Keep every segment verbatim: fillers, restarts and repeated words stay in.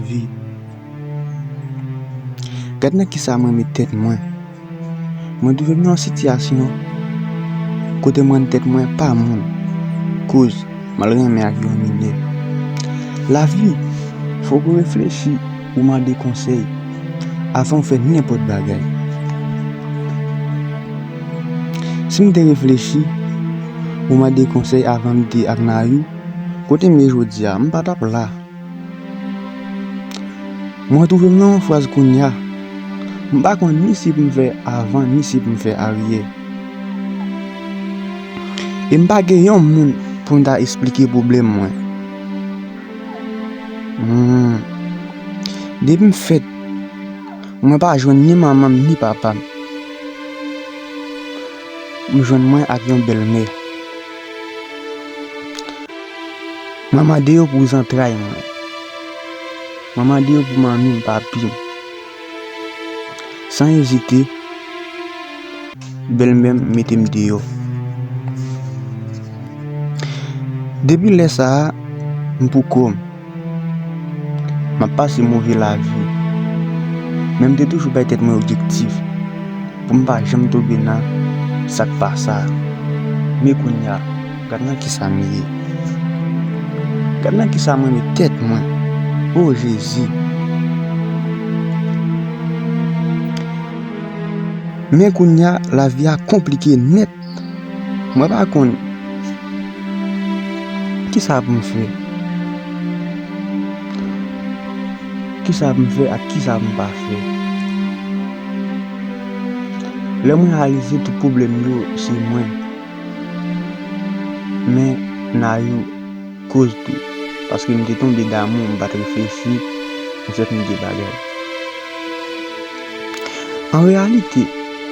vi. Gad nan kisa mwen met tèt mwen. Mwen twouve m nan yon sitiyasyon kote m rann tèt mwen pa moun, koz m al renmen ak yon minè. Lavi, fòk ou reflechi, ou mande konsèy avan w fè nenpòt bagay. Si m te reflechi, ou mande konsèy avan m te ak Nayou, kote m ye jodi a, m pa t ap la. Mwen twouve m nan yon faz kounye a. M pa konn ni si pou m fè avan, ni si pou m fè aryè. E m pa gen yon moun pou m ta esplike pwoblèm mwen. Hmm. Depi m fèt, mwen pa jwenn ni manman m, ni papa m. M jwenn mwen ak yon bèlmè. Mwen mande yo pou zantray mwen. Mwen mande yo pou manmi m, papi m. San ezite, bèlmè m mete m deyò. Depi lè sa a, m pou kò m. M ap pase move lavi. Men m te toujou bay tèt mwen objektif pou m pa janm tonbe nan sa k pa sa. Men kounye a, gad nan kisa m ye. Gad nan kisa mwen met tèt mwen. O Jezi! Men kounye a, lavi a konplike nèt. Mwen pa konn kisa pou m fè. Kisa pou m fè ak kisa pou m pa fè. Lè m reyalize tout pwoblèm yo, se mwen. Men Nayou koz tou. Paske m te tonbe damou, m pa t reflechi, m fè m de bagay. An reyalite,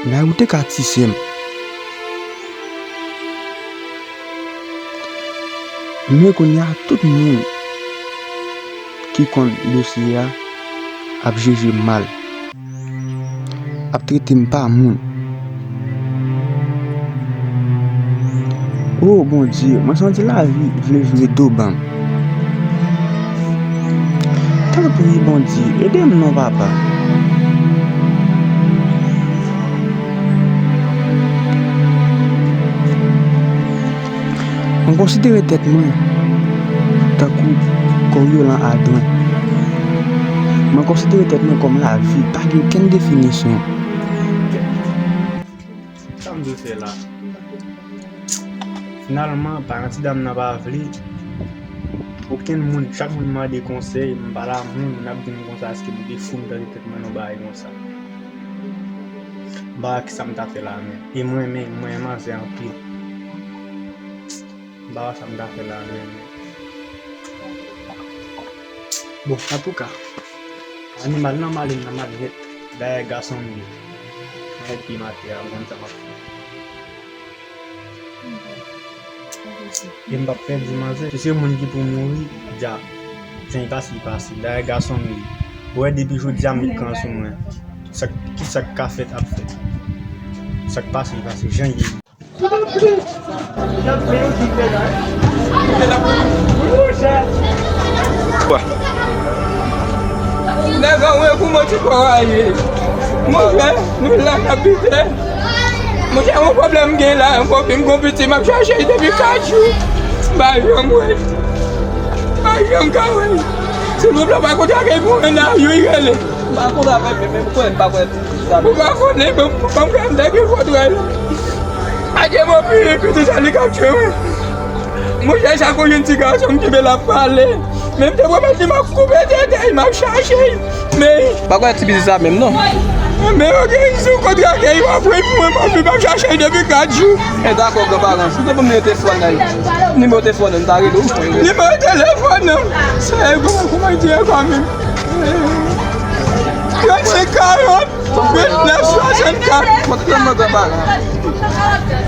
Nayou te ka tise m. Men kounye a, tout moun ki konn dosye a ap jije m mal, ap trete m pa moun. O Bondye, mwen santi lavi vle vire do ban m. Tanpri, Bondye, ede m non, Papa. Mwen konsidere tèt mwen tankou Coriolan Adren. Mwen konsidere tèt mwen kòm lavi, pa gen okenn definisyon. Sa m dwe fè la? Finalman, paran ti dam nan pa vle okenn moun. Chak moun mande konsèy, m pale a moun, moun ap di m konsa, èske m te fou m tande tèt mwen nan bagay konsa? M pa wè kisa m ta fè la menm. E mwen menm, mwen renmen manzè anpil. M pa wè sa m ta fè la menm. Bon, antouka, animal nan male m nan mal nèt. Dayè gason m ye. Mwen ret pi m atè a, m konn sa m ap fè. E m p ap pèdi manzè. Si se moun ki pou mouri, dja, jan l pase, l pase. Dayè gason m ye. Ou wè, depi jodi a, m met kan sou mwen. Sa, ki sa k ka fèt ap fèt. Sa k pase, pase. Jan l ye. Nèg an, wè kouman ti kò a ye. Monchè, nou la n ap pite. Monchè, yon pwoblèm gen la, yon pwoblèm, gon piti m ap chache depi kat jou. M pa janm wè. M pa janm ka wè. Silvouplè, pa kontre avè l pou mwen la, yo rele. M pa kontre avè l, men m kwè, m pa kwè. Ou pa konnen, men m pa kwè nèg yo kontre la. Adye, mwen pi piti sa li k ap tchwe mwen. Monchè, chak yon jèn ti gason m kenbe l ap pale. Men m te pwomèt li m ap koupe tete l, m ap chache l. Men pa kwè ti piti sa menm non. Men yo gen sou kontra ke yo ap voye pou mwen, m ap vin, m ap chache l depi kat jou. E dakò, granparan, si w te ban m nimewo telefòn nan, nimewo telefòn nan, m ta rele w. Nimewo telefòn nan, se bon, kòman di ankò menm? Trannsenk karant. Vennèf swasannkat. Mwen te mwen granparan.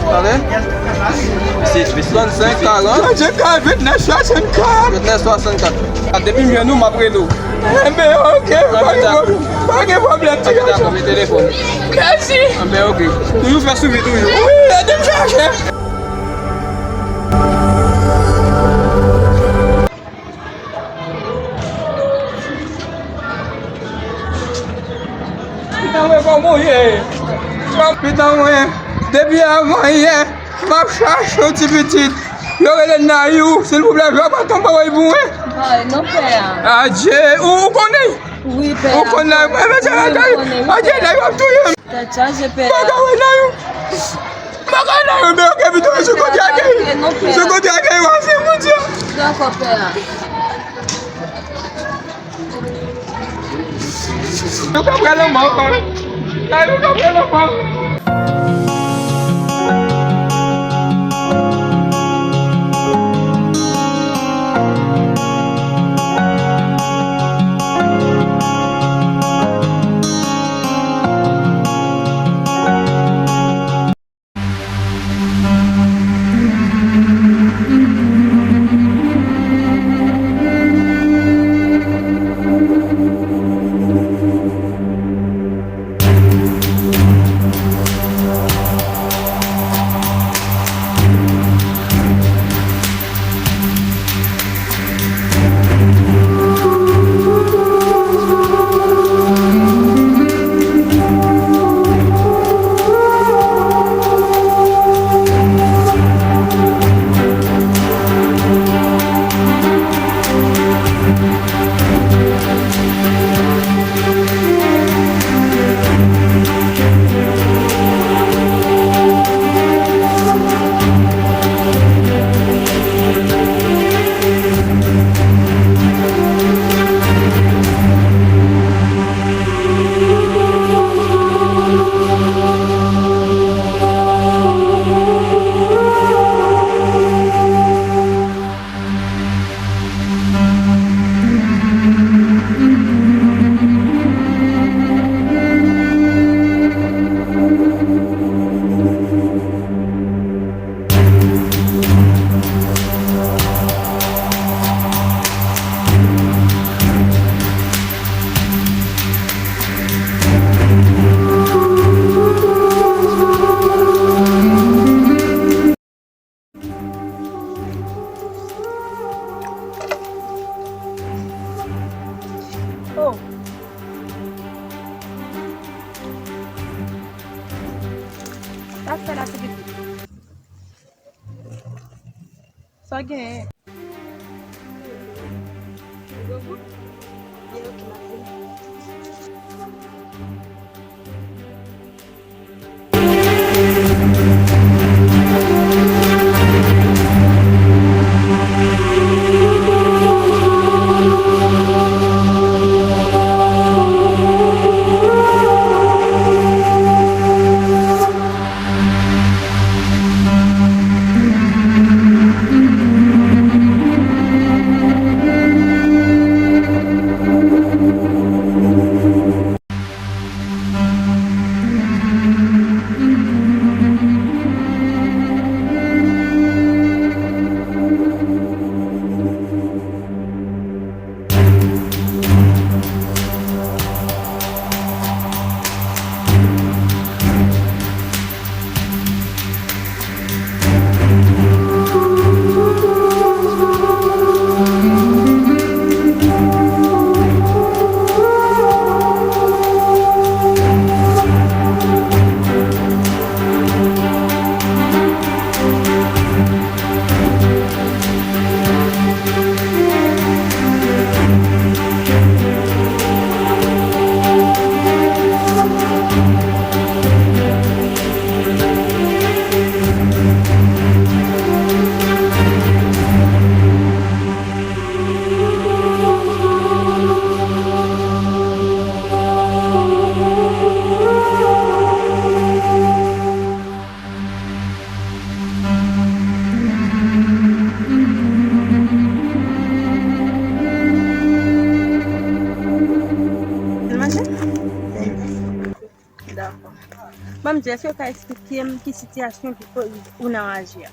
Tande? Trannsenk karant. Trannsenk karant, vennèf swasannkat. Vennèf swasannkat. A, depi m jwenn ou, m ap rele w. Enben, oke, pa gen pwoblèm. Pa gen pwoblèm, ti gason. Mèsi. Enben, oke. Toujou fè swivi toujou. Wi, ede m chache. Pitan mwen, depi avan yè, m ap chache yon ti pitit. Yo rele Nayou, silvouplè, jwa pa tonbe woy pou mwen. Ay, non, pè a. Adje, ou, ou konnen? Wi, pè a. Ou konnen? Mwen, mwen, adje, Nayou ap touye m. Tèt chaje, pè a. M pa ka wè Nayou. M pa ka wè Nayou, men ok, pitan, se kote akèy. Non, pè a. Se kote akèy, w ap fè, Bondye. Dakò, pè a. Nou ka pran lanmò ankò. Kay nou ka pran lanmò. Oh. Sa fè la, se pitit. Sa genyen? Manje? Dakò. Ban m di, èske w ka eksplike m ki sitiyasyon ki koz ou nan raje a?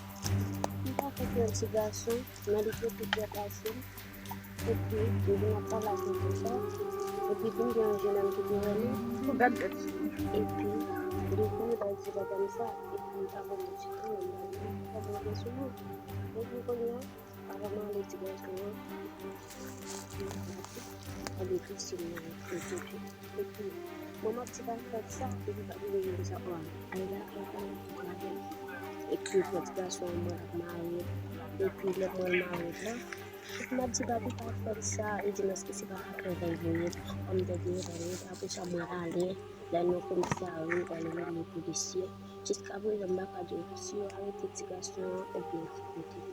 M pa fèk yon ti gason, nan li te pi byen pase m. Epi, m vin ap pale ak li konsa. Epi, vin gen yon jenòm ki te wè nou. Ou gad bèt. Epi, li vini, l al di papa m sa. Epi, m pa konn ti tou, m pa konn sou mwen. Epi, kounye a, Avan m ale ti gason an, gade tou sou mwen, epi, epi, mwen m ap ti pa fè sa, epi pa gen moun sa, oh, ay la, papa, epi fè ti gason an mwen ap mare, epi lè mwen mare la, epi m ap di papi pa fè sa, li di m èske se pa papa k ap voye, an m te di, apre sa mwen ale, lè nou konn sa, wi, m pral rele polisye, jiskaprezan m pa ka di si yo arete ti gason an oubyen ti pitit.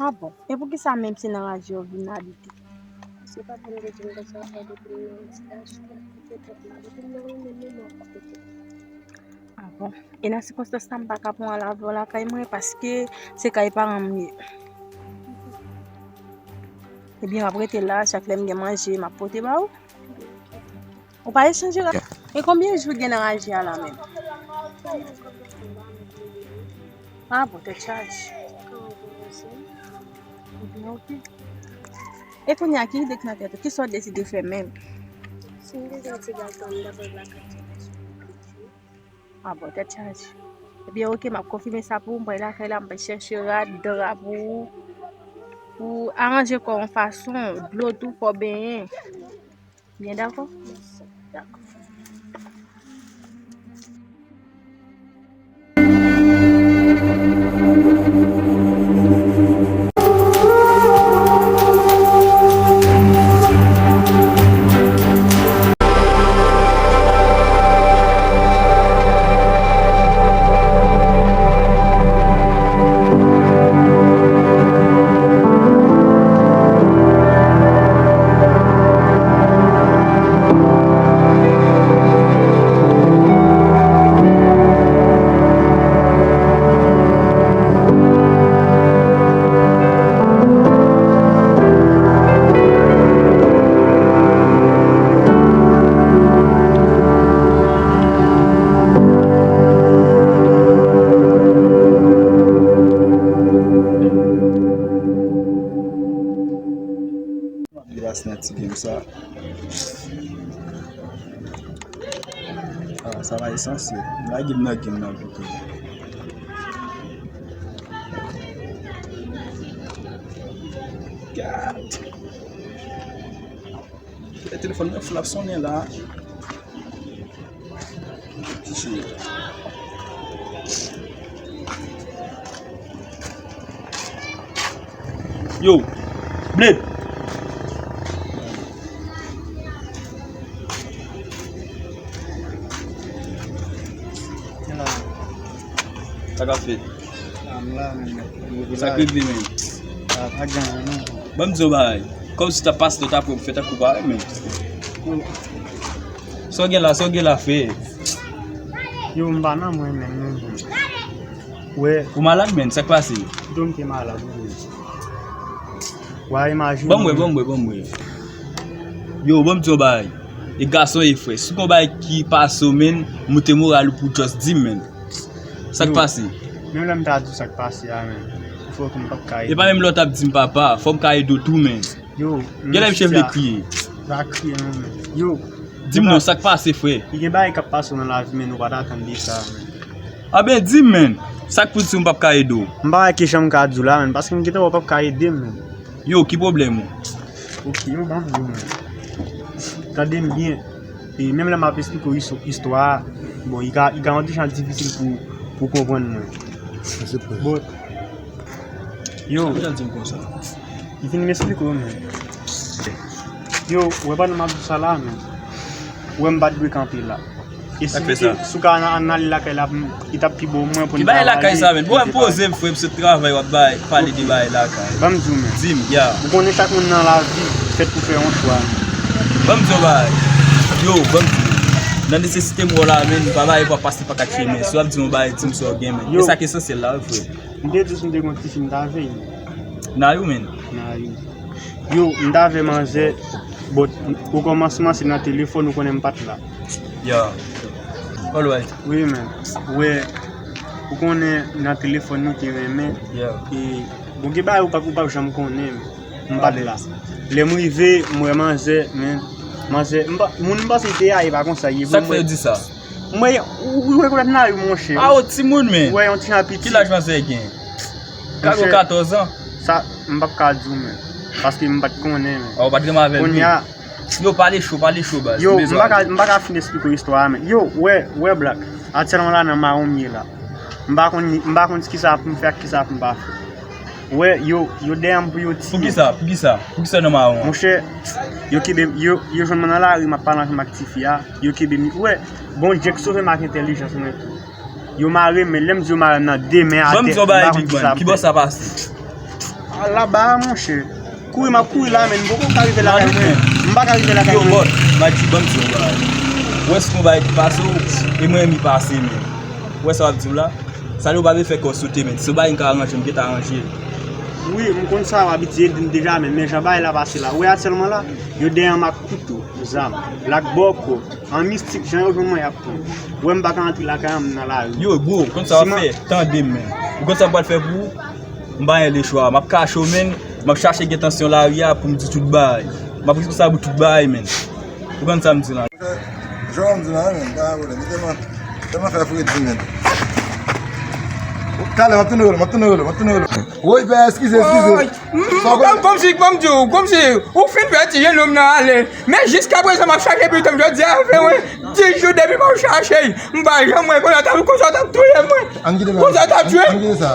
Ah bon? E poukisa menm se nan radyo yo vin abite? Se pa pou m te di m konsa, fè depi m nan ti gason, petèt la, depi m nan renmen m, m ap koute. Ah bon? E nan sikonstans sa, m pa ka pran lavi w lakay mwen, paske se kay paran m ye. Ebyen, m ap rete la, chak lè m gen manje, m ap pote ba ou. Ou pa echanje la? E konbyen jou w gen nan radyo a la menm? Ah bon, tèt chaje. Ebyen, ok. E kounye a, ki ide k nan tèt ou? Kisa w deside fè menm? Si m bezwen ti gason, m dabò lakay ti gason. Ah bon, tèt chaje. Ebyen, ok, m ap konfime sa pou ou, m pral lakay la, m pral chèche rad, dra pou ou, pou aranje kò w yon fason, dlo tou, fò w benyen. Byen dakò? Dakò. Gras nan ti game sa. Ah, sa pa esansyèl. Lage m nan game nan pito. God. Telefòn mwen fou l ap sonnen la. Yo, Bled. Sa k ap fèt? Ah, m la menm. Sa k regle menm? Ah, pa gen anyen non. Ban m di w bagay. Kòmsi w t ap pase, w t ap wè m fè tankou pa wè menm. Sa w gen la, sa w gen la, frè? Yo, m pa nan mwen menm non. Wè. Ou malad, menn? Sa k pase? Yo, m te malad wi. Wa imajine. Ban m wè, ban m wè, ban m wè. Yo, ban m di w bagay. E gason e frè. Si w gon bagay ki pase w, menn, moute moral ou pou w just di m, menn. Sa k pase? Menm lè m ta di w sa k pase a, menn. Fòk m p ap ka ede. E pa menm lè w t ap di m papa, fò m ka ede w tou, menn. Yo, genlè misye vle kriye. Pa kriye non, menn. Yo. Di m non, sa k pase, frè? Li gen bagay k ap pase w nan lavi, menn, ou pa t atann de sa, menn. Anben, di m, menn. Sa k pou di m p ap ka ede w? M pa wè ki jan m ka di w la, menn, paske m gentan wè w p ap ka ede m, menn. Yo, ki pwoblèm ou? Ok, yo, ban m di w, menn. Tande m byen. E menm lè m ap esplike w iso-, istwa a, bon, li ka, li ka yon ti jan difisil pou, pou w konprann mwen. Bon, yo. Sa k fè l di m konsa? Li vin m esplike w, menn. Yo, ou wè pandan m ap di w sa la, menn. Ou wè m pa t dwe kanpe la. E si li te, si w ka al, al ale lakay la, m, li t ap pi bon mwen pou n ta ale. Ki bagay lakay sa, menn? Bon, mwen poze m, frè, m sot travay, w ap bay, pale de bagay lakay. Ban m di w, menn. Di m, ya. Ou konnen chak moun nan lavi fèt pou fè yon chwa, menn. Ban m di w bagay. Yo, ban m di w. Nan nesesite m wè w la, menn, pa bay pou w ap pase pa kat chemen. Si w ap di m yon bagay, di m sa w gen, menn. E sa k esansyèl la, wi, frè. M te di w si m te gen yon tifi, m ta veye. Nayou, menn. Nayou. Yo, m ta veye manzè, but, okòmansman, se nan telefòn, ou konnen m pa t la. Ya. Alright. Wi, menn. Wè, ou konnen nan telefòn nou te renmen. Ya. E, bon, gen bagay ou p ap, ou p ap janm konnen, m pa t la. Lè m rive, m wè manzè, menn. Manzè, m pa, moun m panse li te a, e pa konsa, li ye. Sa k fè w di sa? M wè, ou, ou rekonèt Nayou, monchè. A, o timoun, menn. Ou wè, yon ti jan piti. Ki laj manzè gen? Ka gen katòz an. Sa, m p ap ka di w, men. Paske m pa t konnen, men. Ah, ou pa t renmen avè l, wi. Kounye a, yo, pale cho, pale cho, baz. Yo, m pa ka, m pa ka fin esplike w istwa a, men. Yo, wè, wè, Black. Aktyèlman la, nan mawon m ye la. M pa konn, m pa konn kisa pou m fè ak kisa pou m pa fè. Wè, yo, yo dèyè m pou yo tiye m. Poukisa? Poukisa? Poukisa nan mawon an? Monchè, yo kenbe m, yo, yo jwenn mwen nan lari, m ap pale ansanm ak tifi a. Yo kenbe m. Wè, Bondye k sove m ak entèlijans mwen tou. Yo mare m, men lè m di yo mare m nan de men atè, m pa konn kisa pou m fè. Ki bò sa pase? A laba a, monchè. Kouri, m ap kouri la, men m poko ka rive lakay mwen. M pa ka rive lakay mwen. Yo, bòt, m a di, ban m di yon bagay. Ou wè si yon bagay ki pase w, e mwen menm li pase, men. Ou wè sa w ap di m la? Sa yo pa vle fè kò w sote, men. Si yon bagay m ka aranje, m gentan aranje l. Wi, m konn sa w abitye di m deja, men, men jan bagay la pase la. Ou wè aktyèlman la, yo dèyè m ak kouto, zam, lak bòkò, an mistik, jan yo jwenn mwen, y ap pran. Ou wè m pa ka antre lakay an, m nan lari. Yo, bro, ou konn sa w ap fè? Tande m, men. Ou konn sa m pral fè pou ou? M pa gen lechwa. M ap kache w, men. M ap chache gen tansyon lari a pou m di tout bagay. M ap responsab pou tout bagay, men. Ou konn sa m di la? Jan w di la, men, pa gen pwoblèm. Li tèlman, tèlman fè fredi, men. Talè, m ap tounen rele w, m ap tounen rele w, m ap tounen rele w. Woy, pè, eskize, eskize. Kòmsi, kòmsi, kòmsi, ou fin fè ti jenòm nan ale. Men jiskaprezan, m ap chache pitit mwen, jodi a fè mwen dis jou depi m ap chache l. M pa janm wè l, konsa t ap, konsa t ap touye mwen. Konsa t ap touye. Ann kite sa.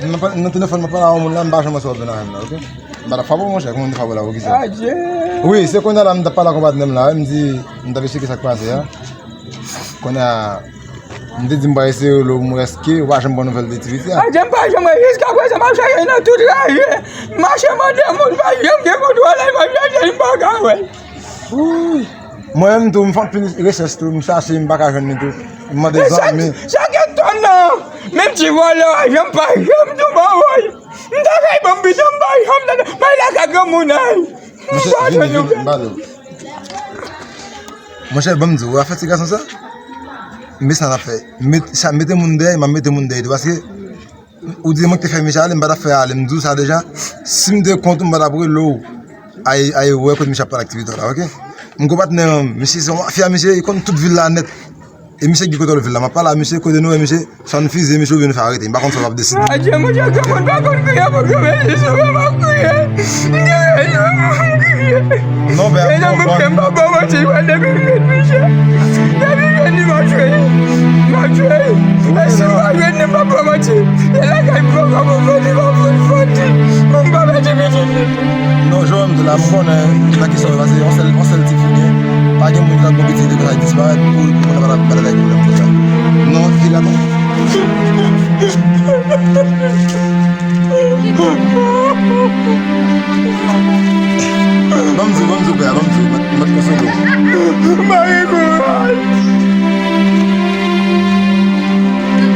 Nan telefòn, m ap pale a yon moun la, m pa janm wè sa w ap jwenn avè m la, oke? M pa t ap frape w, monchè, kòman m te frape w la pou kisa? Adje! Wi, se kounye a la m t ap pale ak yon patnè m la, wi, m di, m t ap esplike sa k pase a. Kounye a, m te di m pral eseye rele w pou m wè èske ou pa janm pran nouvèl de ti pitit a. Adje, m pa janm wè, jiskaprezan, m ap chache nan tout raje. M mache mande moun, pa janm gen moun wè la, m ap chache, m pa ka wè l. Wouy! Mwen menm tou, m fè anpil rechèch tou, m chache, m pa ka jwenn li tou. M mande zanmi. Sa gen tan nan, menm ti vòlè a, janm pa janm tou pa wè l. M ta kay ban m pita, m pa janm tande. Mwen la ka granmoun ay. Monchè, vini, vini, m pale w. Monchè, ban m di w, afè ti gason sa, men sa n ap fè. Met, sa, mete moun dèyè, m ap mete moun dèyè tou, paske ou di mwen ki te fè misye ale, m pa t ap fè ale, m di w sa deja. Si m te kont ou, m pa t ap rele w. Ay, ay, wè kote misye ap pale ak ti pitit la, oke? M gwo patnè an, misye se yon mafya, misye, li konn tout vil la nèt. E misye ki kontwòl vil la. M ap pale a misye, kote nou wè misye, sa n fize misye oubyen nou fè arete. M pa konn sa l ap deside. Adje, monchè, granmoun pa konn kriye pou granmesi, sou mwen m ap kriye. M kriye, m kriye. Non, men, e nan mwen m pa ba w manti, mwen depi m jwenn misye. Depi m jwenn li, m ap jwenn li. M ap jwenn li. E si m pa jwenn li, m pa ba w manti. E lakay m poko pou fè li, m ap fè l fè li. Pou m pa pèdi pitit li. Non, Joe, m di la, m konnen nan kesyon yo, paske yon sèl, yon sèl ti fi gen. Pa gen moun ki t ap gen pitit li, epi sa disparèt, pou, pou moun nan pa t ap, pa t ap gen pwoblèm konsa. Non, fi la, non. Ban m di w, ban m di w, pè a, ban m di w, mèt, mèt konsole w. Mari kouraj!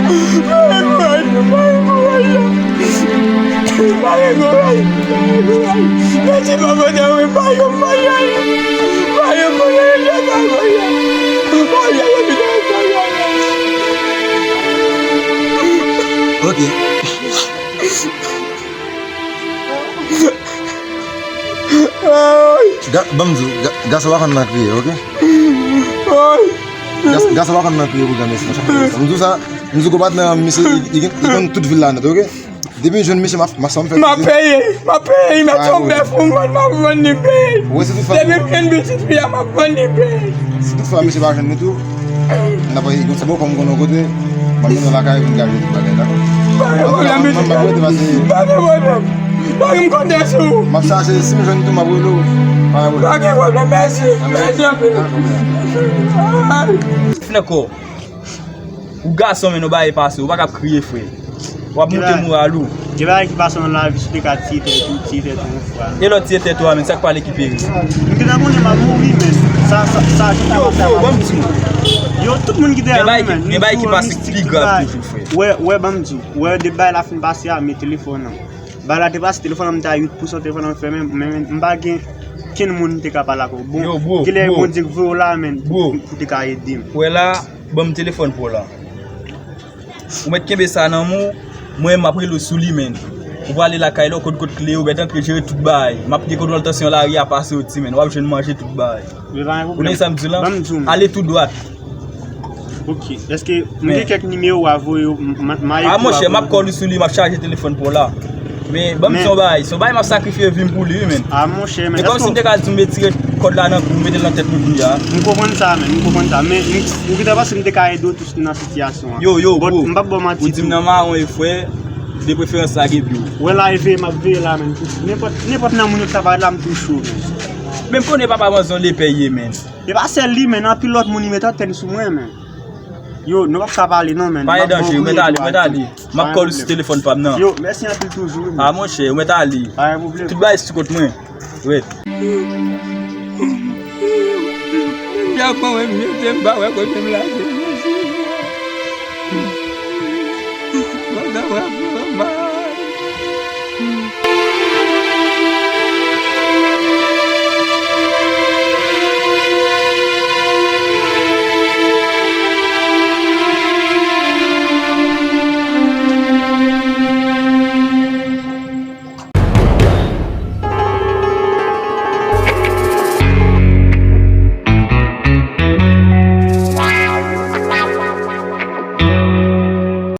Mari kouraj, mari kouraj! Mari kouraj, mari kouraj! Mèsi papa Dawid, pa janm pa janm! Pa janm pa janm! Pa janm pa janm! Ok. Ga-, ban m di w, ga-, gason pa konn nan kriye, oke? Gas-, gason pa konn nan kriye pou granmesi. M di w sa, m di w gwo patnè an, misye, li, li, li konn tout vil la nèt, oke? Depi m jwenn misye, m ap, m ap, sa m fè. M ap peye, m ap peye, m ap fè yon bèf pou mwen, m ap vann li peye. Depi m jwenn pitit fi a, m ap vann li peye. Si toutfwa misye pa jwenn nou tou, n ap, se bon, kòm m konnen yon kote, m ap mennen w lakay pou n ka jwenn tout bagay, dakò? Pa gen pwoblèm, pitit. Pa gen pwoblèm. Pa gen, m konte sou ou. M ap chache, si m jwenn tou, m ap rele w. Pa gen pwoblèm. Pa gen pwoblèm, mèsi. Mèsi anpil. Fin ankò. Ou gason, men, yon bagay pase, ou pa ka ap kriye, frè. W ap monte moral ou. Gen bagay ki pase nan lavi, si w te ka tiye tèt ou, tiye tèt ou yon fwa. E lè w tiye tèt ou a, men, sa k pral rekipere? M gentan konnen m ap mouri, men sa, sa, sa, sa, yo, yo, ban m di w. Yo, tout moun ki dèyè mwen, men, gen bagay ki pase ki pi grav toujou, frè. Wè, wè, ban m di w. Wè, depi bagay la fin pase a, men telefòn nan. Bagay la te pase, telefòn nan m te a uit pou san, telefòn nan m fèmen, men, men, m pa gen kenn moun m te ka pale ak ou. Bon, yo, bro, kilè bro. Bondye k voye w la, men, bro, pou, pou te ka ede m. Wè la, ban m telefòn pa w la. Ou mèt kenbe sa nan men w, mwen m ap rele w sou li, men. Ou prale lakay la, ou konn kot kle yo, mèt antre jere tout bagay. M ap gen kontwòl tansyon lari a, pase w di, men. W ap jwenn manje tout bagay. Ou tande sa m di w la? Ale tou dwat. Ok. Èske m gen kèk nimewo a voye w, m, m, m a ekri w a voye w? A, monchè, m ap call ou sou li, m ap chaje telefòn pa w la. Men, ban m di yon bagay, se yon bagay m ap sakrifye vi m pou li, wi, men. A, monchè, men. E kòmsi m te ka di w m retire kòd la nan kou, m mete l nan tèt nou kounye a. M konprann sa, men, m konprann sa. Men, m, ou gentan panse m te ka ede w tou nan sitiyasyon an. Yo, yo, bro. M p ap ba w manti tou. Ou di m nan mawon e frè, de preferans lage pye w. Wè la, e veye, m ap veye la, men. Nenpòt, nenpòt nan moun yo k ta parèt la, m tou cho, men. Men m konnen papa manzon lepè ye, men. E pa sèl li, men, anpil lòt moun li met antèn sou mwen, men. Yo, nou p ap ka pale non, men. Pa gen danje, ou mèt ale, ou mèt ale. M ap call ou sou telefòn pa m nan. Yo, mèsi anpil toujou, wi, men. A, monchè, ou mèt ale. Pa gen pwoblèm. Tout bagay sou kont mwen. Wi. Dja bon, mwen jete m pa wè kote m lage. Mwen ta wè.